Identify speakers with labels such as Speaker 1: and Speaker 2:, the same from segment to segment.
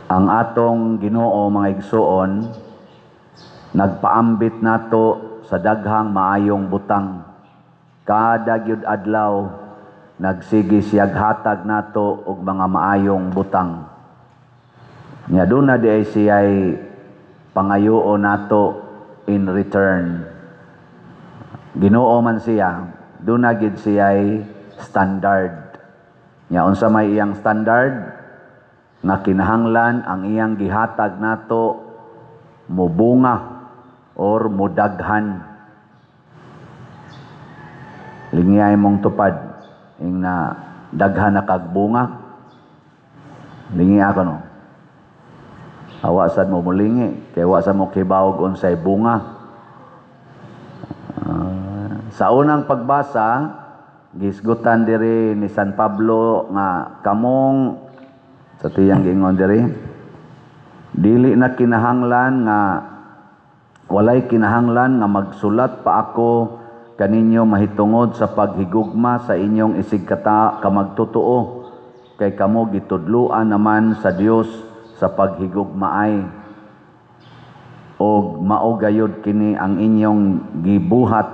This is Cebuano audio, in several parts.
Speaker 1: Ang atong Ginoo, mga igsuon, nagpaambit nato sa daghang maayong butang. Kada gyud adlaw nagsige siyag hatag nato og mga maayong butang. Nya duna diay siya'y pangayoon nato in return. Ginoo man siya, duna gid siya'y standard. Nya unsa may iyang standard? Nga kinahanglan ang iyang gihatag nato mubunga or mudaghan. Lingiyay mong tupad ing na daghan na kag bunga. Lingi ako, no. Awa sad mo mulingi kay wa sad mo kibawog unsay bunga. Sa unang pagbasa, gisgutan diri ni San Pablo nga kamong sa tiyang giingon diri, dili na kinahanglan nga, walay kinahanglan nga magsulat pa ako kaninyo mahitungod sa paghigugma sa inyong isig kata kamagtotoo, kay kamo gitudloan naman sa Dios sa paghigugmaay, og mao gayud kini ang inyong gibuhat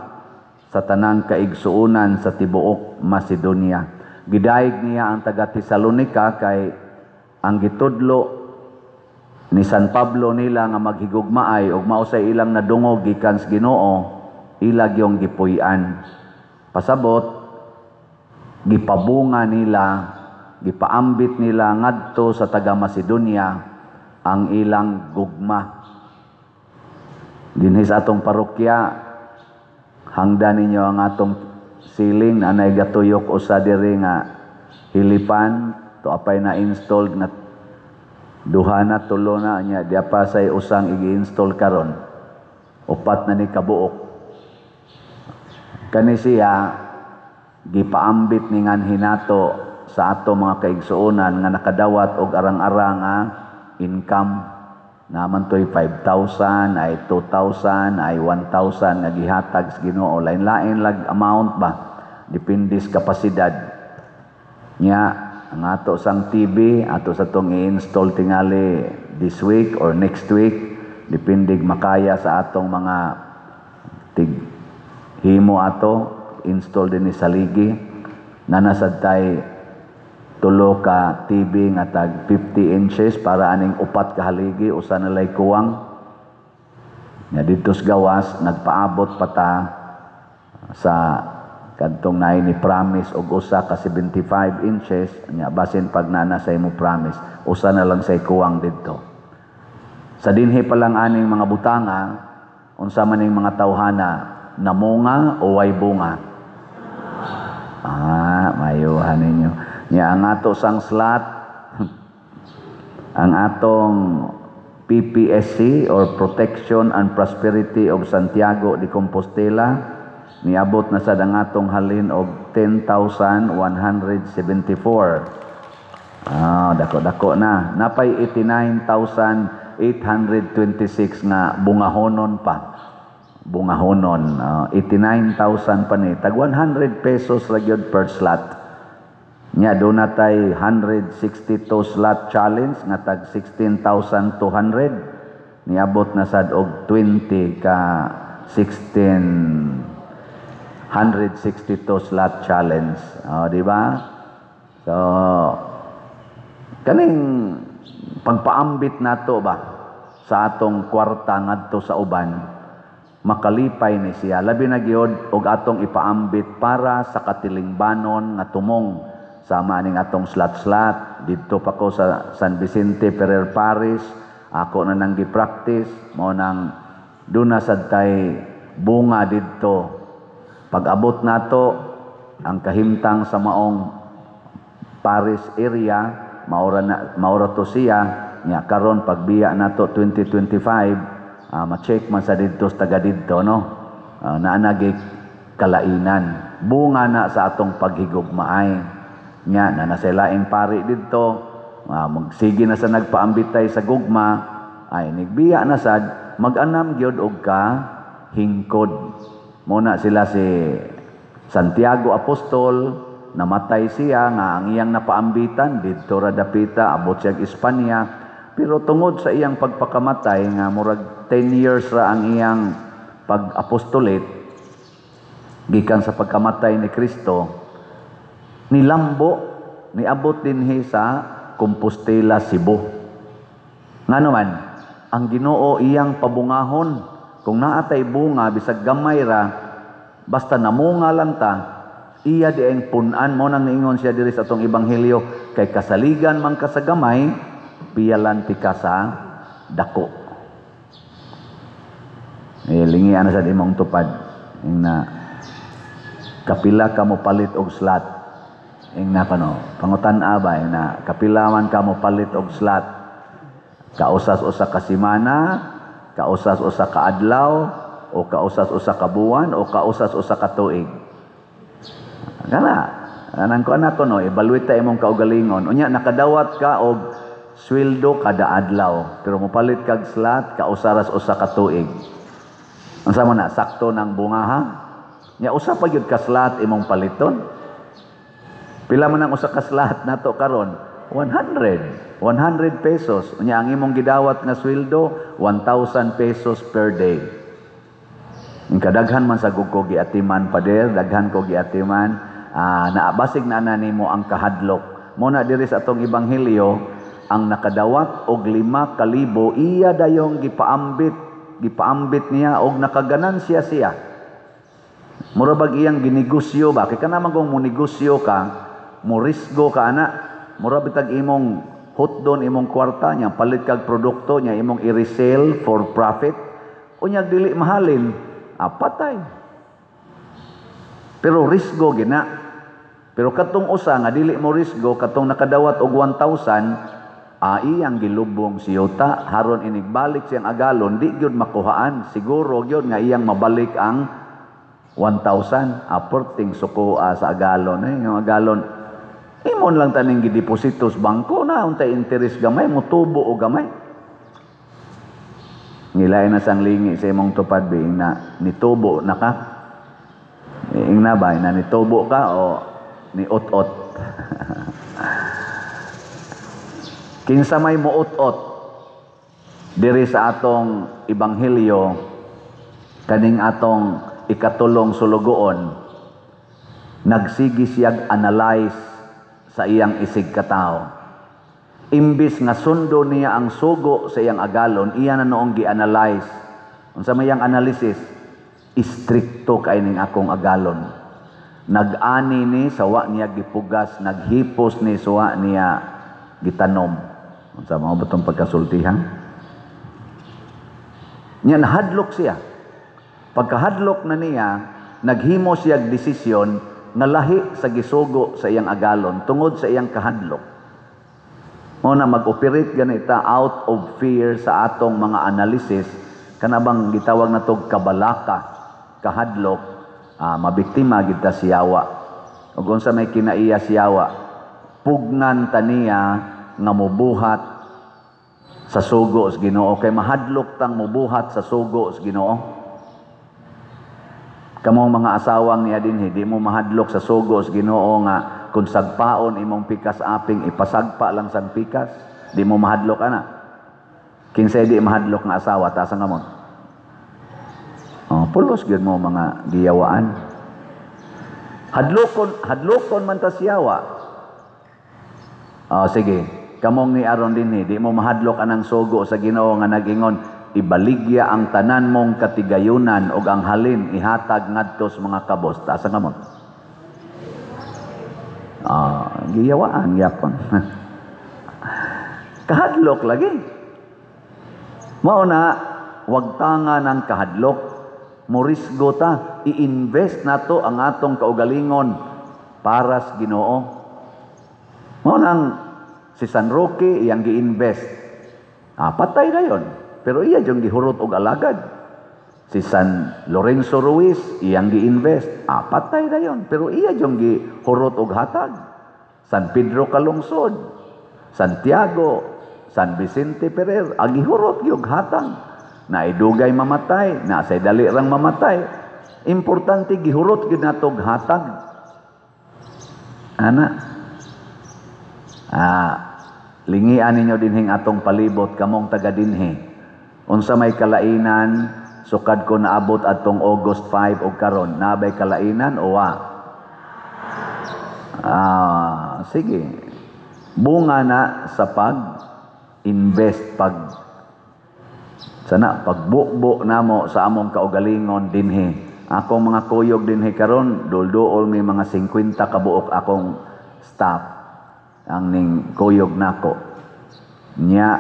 Speaker 1: sa tanang kaigsuonan sa tibuok Macedonia. Gidayeg niya ang taga Tesalonica kay ang gitudlo ni San Pablo nila nga maghigugmaay og mao sa ilang nadungog gikan sa Ginoo, ila gyung gipuy-an. Pasabot, gipabunga nila, gipaambit nila ngadto sa taga Macedonia ang ilang gugma. Dinhi sa atong parokya, hangda ninyo ang atong ceiling na anay gatuyok usa diri nga hilipan to apay na installed na duha na, tulo na nya, di pa say usang igi-install karon, upat na ni kabuok. Kani siya gipaambit ni nganhi nato sa ato mga kaigsuonan nga nakadawat og arang-arang nga income naman to'y 5,000 ay 2,000 ay 1,000 nga gihatag sa Ginoo. Lain-lain lag amount ba, depende sa kapasidad nya. Ang ato sang TV, ato sa tong i-install tingali this week or next week, depende makaya sa atong mga tig himo ato install din ni saligi. Nanasad tay tulo ka TV nga tag 50 inches para aning upat ka haligi, usa na lay kuwang. Nga didto sa gawas nagpaabot pa ta sa kadtong naay ni promise og usa ka 75 inches nya, basin pag naa sa imo promise, usa na lang say kuwang didto. Sa dinhi pa lang aning mga butanga, unsa man ning mga tawhana, namunga o way bunga? Mayuhan ninyo. Nya ang ato sang slot, ang atong PPSC or Protection and Prosperity of Santiago de Compostela, niabot na sad ang atong halin og 10,174. Dako-dako na. Napay 89,826 nga bungahonon pa. Bungahonon. 89,000 pa ni. Tag 100 pesos ra gyud per slot. Nya doon na tay 162 slot challenge nga tag 16,200. Niabot na sad og 20 ka 1662 slot challenge. Oh, di ba? So kaning pagpaambit nato ba sa atong kwarta ngadto sa uban, makalipay ni siya, labi na gyud og atong ipaambit para sa katilingbanon nga tumong sama aning atong slot-slot. Didto pa ko sa San Vicente Ferrer Parish, ako na nang gi-practice mao nang duna sad tay bunga didto. Pag abot nato ang kahimtang sa maong parish area, maura na, maura to siya. Nya karon pagbiya nato 2025, ma-check man sa didto sa taga didto, no, naa na kalainan, bunga na sa atong paghigugmaay. Nya na nasa laing pari didto, magsige na sa nagpaambitay sa gugma, ay nigbiya na sad mag-anam gyud og ka hingkod. Muna sila si Santiago Apostol, namatay siya nga ang iyang napaambitan didto ra dapita, abot siya Espanya. Pero tungod sa iyang pagpakamatay nga murag 10 years ra ang iyang pag-apostolate gikan sa pagkamatay ni Kristo, nilambo, niabot dinhi sa Compostela, Cebu. Ngano man, ang Ginoo iyang pabungahon. Kung naa tay bunga bisag gamay ra, basta namunga lang ta, iya di ang pun-an. Mo nang niingon siya diri sa atong ebanghelyo, kay kasaligan man ka sa gamay, piyalan ti ka sa dako. Eh, lingian na sa imong tupad. Ing na, kapila ka mo palit og slot? Ing na kano, pangutan-a ba, ing na, kapila man ka mo palit og slot? Kausas usa ka semana, kausas usa ka adlaw, o kausas usa ka buwan, o kausas usa ka tuig? Kana, anang kuan nato no, evaluate ta imong kaugalingon. Unya nakadawat ka og sweldo kada adlaw, pero mopalit kag slot kausaras usa ka tuig. Unsa man na sakto ng bunga ha? Nya usa pa gyud ka slot imong paliton. Pila man ang usa ka slot nato karon? 100. 100 pesos. Unya ang imong gidawat nga sweldo 1,000 pesos per day. Ang kadaghan man sa ko giatiman, pader, daghan ko giatiman, naabasig na na nimo ang kahadlok. Mo na diri sa atong ebanghelyo, ang nakadawat og 5,000, iya dayong gipaambit, gipaambit niya og nakaganansya siya. Mura bag iyang ginegosyo ba? Kay kana man kung monegosyo ka, mo risgo ka ana, mura bitag imong hotdon imong kwarta niya, palit kag produkto niya, imong i-resell for profit, unya dili mahalin, patay. Pero risgo gina. Pero katong usa nga dili mo risgo, katong nakadawat og 1,000, iyang gilubong siyuta, haron inigbalik siyang agalon, di gyud makuhaan. Siguro gyud nga iyang mabalik ang 1,000. Perting sukoa sa agalon. Eh, yung agalon, imon lang taning gideposito sa bangko na, untay interest gamay, mutubo o gamay. Ngilain na sang lingi sa imong tupad, bi, na nitubo na ka. Ing na ba, na nitubo ka o ni ot-ot? Kinsa may muot-ot diri sa atong ebanghelyo, kaning atong ikatulong sulugoon, nagsigi siyag analyze sa iyang isig katao. Imbis nga sundo niya ang sugo sa iyang agalon, iya na noong gi-analyze. Unsa may iyang analysis? Istrikto kay ning akong agalon. Nag-ani ni sawa niya gipugas, naghipos ni suwa niya gitanom. Unsa mao ba tong pagkasultihan? Nya nahadlok siya. Pagkahadlok na niya, naghimo siya desisyon nga lahi sa gisugo sa iyang agalon tungod sa iyang kahadlok. Mao na mag-operate ganita out of fear sa atong mga analysis, kanabang gitawag na tog kabalaka, kahadlok, mabiktima gid ta siyawa. Ug unsa may kinaiya siyawa, pugnan ta niya nga mobuhat sa sugo sa Ginoo, kay mahadlok tang mobuhat sa sugo sa Ginoo. Kamong mga asawang niya dinhi, di mo mahadlok sa sugo sa Ginoo nga kung sagpaon imong pikas aping ipasagpa lang sang pikas, di mo mahadlok ana. Kinsay di mahadlok nga asawa, taas ang kamot. Oh, pulos gyud mo mga giyawaan. Hadlokon, hadlokon man ta siyawa. Oh, sige, kamong ni aron dinhi, di mo mahadlok anang sugo sa Ginoo nga nag-ingon, ibaligya ang tanan mong katigayunan og ang halin ihatag ngadto sa mga kabos. Taas ang kamot. Giyawaan gyapon. Kahadlok lagi. Mao na wag tanga ng kahadlok. Morisgo ta, i-invest nato ang atong kaugalingon para sa Ginoo. Mao nang si San Roque iyang gi-invest. Patay na yon. Pero iya jung gihurot og alagad. Si San Lorenzo Ruiz iyang gi-invest. Patay na yon. Pero iya jung gihurot og hatag. San Pedro Calungsod, Santiago, San Vicente Ferrer, agihurot gyud hatag. Naidugay mamatay, nasay dali rang mamatay. Importante gihurot gyud natog hatag. Ana. Lingian ninyo dinhing atong palibot, kamong taga dinhi. Unsa may kalainan sukad ko naabot atong August 5 og karon, nabay kalainan o wa? Ah, sige. Bunga na sa pag invest, pag sana pagbukbo namo sa among kaugalingon dinhi. Akong mga kuyog dinhi karon, dulduol may mga 50 kabuok akong staff ang ning kuyog nako. Nya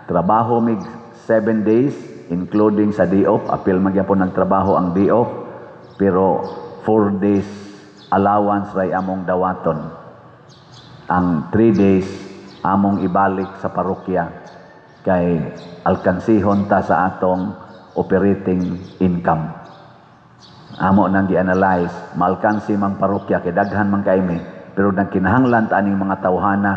Speaker 1: trabaho mig 7 days including sa day off, apil magyapon nagtrabaho ang day off, pero 4 days allowance ray among dawaton. Ang 3 days among ibalik sa parokya kay alkansihon ta sa atong operating income. Amo nang gi-analyze, maalkansi mang parokya kay daghan man kay mi, pero nagkinahanglan ta aning mga tawhana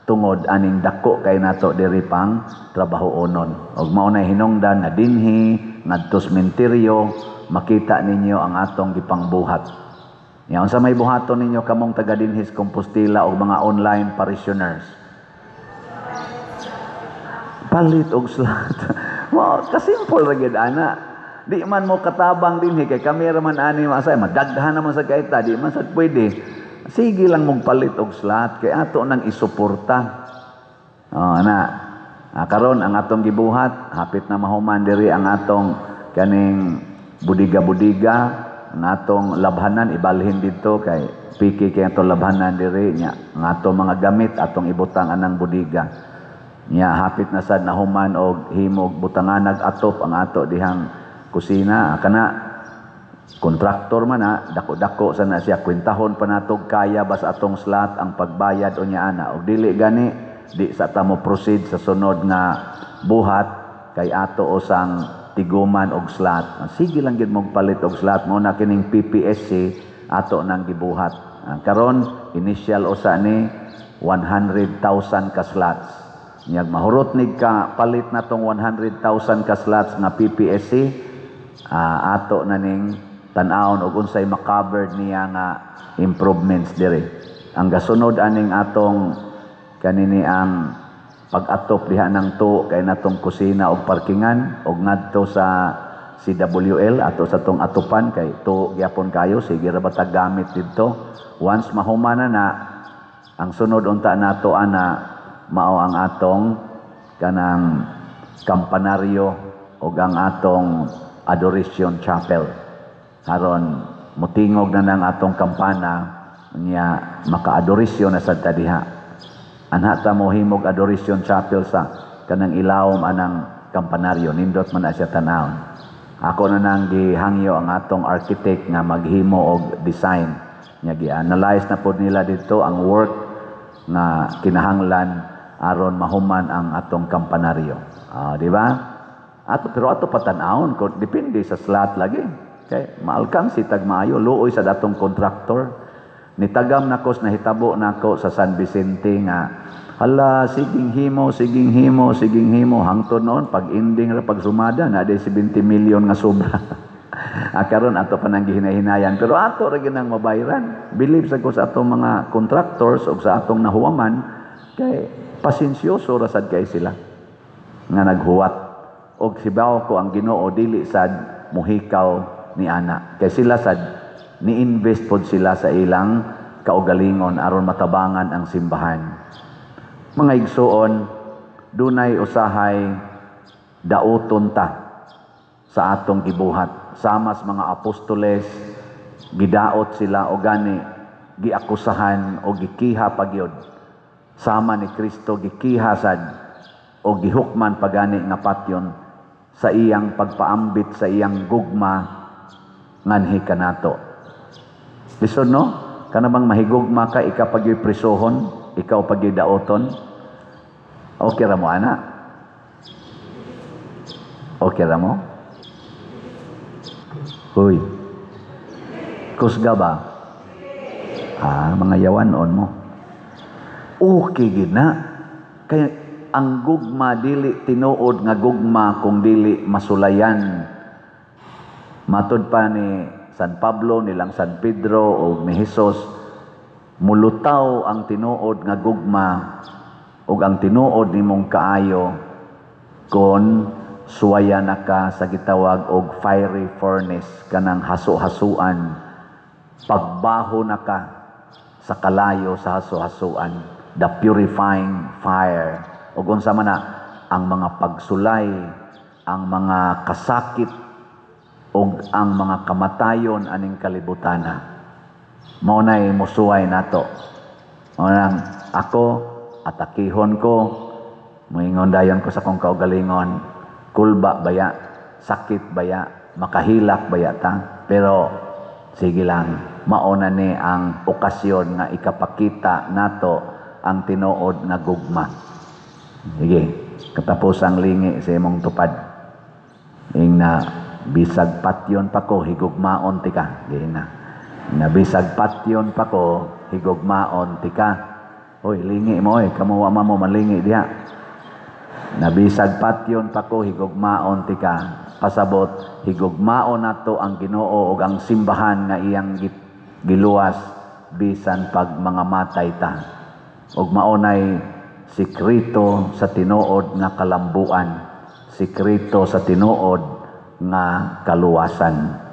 Speaker 1: tungod aning dako kay nato diri pang trabahoonon. Og mao na hinungdan nga dinhi ngadto sementeryo makita ninyo ang atong gipangbuhat. Nya unsa may buhaton ninyo kamong taga dinhi sa Compostela o mga online parishioners? Palit og slot. Wow, kasimple ra gyud ana. Di man mo katabang dinhi kay kami ra man ani masay, madaghan naman sa kayta, di man sad pwede. Sige lang mong palit og slot kay ato nang isuporta. Oh, ana. Ah, karon ang atong gibuhat, hapit na mahuman diri ang atong kaning budiga-budiga, ang atong labhanan ibalhin didto kay piki kay atong labhanan diri nya. Ang atong mga gamit atong ibutang anang budiga. Nya hapit na sad nahuman og himog butanganag atop ang ato dihang kusina. Kana kontraktor man na, dako-dako sa na siya, kwentahon pa natog kaya ba sa atong slot ang pagbayad o niya ana. Og dili gani, di sa ta mo proceed sa sunod nga buhat kay ato usang tiguman og slot. Sige lang gid mong palit og slot mo na kining PPSC ato nang gibuhat. Karon initial usa ni 100,000 ka slots. Nyag mahurot nig ka palit na tong 100,000 ka slots nga PPSC, ato na ning tan-awon og unsay makovered niya nga improvements diri. Ang gasunod aning atong kanini ang pag-atop diha ng tuo kay natong kusina og parkingan og ngadto sa CWL ato sa tong atupan kay tuo gyapon kayo, sige ra ba ta gamit didto. Once mahuman na na, ang sunod unta nato ana mao ang atong kanang kampanaryo og ang atong Adoration Chapel. Aron mutingog na nang atong kampana nya maka-adorasyon na sad ta diha. Anha ta mo himog Adoration Chapel sa kanang ilawom anang kampanaryo, nindot man na siya tan-awon. Ako na nang gihangyo ang atong architect nga maghimo og design. Nya gi-analyze na pod nila dito ang work nga kinahanglan aron mahuman ang atong kampanaryo. Di ba? Ato pero ato patan-awon ko depende sa slot lagi. Kay maalkansi tag maayo, luoy sa datong kontraktor. Nitagam nako sa nahitabo nako sa San Vicente nga hala siging himo, siging himo, siging himo hangtod noon pag ending ra pag sumada na day 70 million nga sobra. Karon ato pa nang gihinay-hinayan pero ato ra gyud nang mabayran. Believe sa ko sa atong mga contractors ug sa atong nahuwaman kay pasensyoso ra sad kay sila nga naghuwat. Og sibaw ko ang Ginoo dili sad muhikaw ni ana kay sila sad ni-invest pod sila sa ilang kaugalingon aron matabangan ang simbahan. Mga igsuon, dunay usahay dauton ta sa atong gibuhat. Sama sa mga apostoles, gidaot sila o gani giakusahan o gikiha pagyod. Sama ni Kristo gikiha sad o gihukman pagani nga patyon sa iyang pagpaambit sa iyang gugma nganhi kanato. Lisod no? Kana bang mahigugma ka, ikaw pagyo'y prisohon, ikaw pagyo'y daoton? Okay ra mo, ana? Okay ra mo? Uy. Kusga ba? Ah, mga yawan-on mo. Okay gid na. Kaya ang gugma dili tinuod nga gugma kung dili masulayan. Matud pa ni San Pablo, nilang San Pedro o ni Jesus, mulutaw ang tinuod nga gugma Ug ang tinuod nimong kaayo kon suwaya na ka sa gitawag og fiery furnace, kanang haso-hasuan, pagbaho na ka sa kalayo sa haso-hasuan, the purifying fire. Ug unsa man na ang mga pagsulay, ang mga kasakit ug ang mga kamatayon aning kalibutana, mao nay musuway nato. Mao nang ako atakihon ko, moingon dayon ko sa akong kaugalingon, kulba baya, sakit baya, makahilak baya ta, pero sige lang, mao na ni ang okasyon nga ikapakita nato ang tinuod nga gugma. Sige, katapos ang lingi sa imong tupad. Ing na bisag patyon pa ko, higugmaon tika. Sige na. Na bisag patyon pa ko, higugmaon tika. Hoy, lingi mo oy, kamo wa mo malingi diha. Na bisag patyon pa ko, higugmaon tika. Pasabot, higugmaon nato ang Ginoo ug ang simbahan nga iyang giluwas bisan pag mga matay ta. Ug maunay sikreto sa tinuod nga kalambuan, sikreto sa tinuod nga kaluwasan.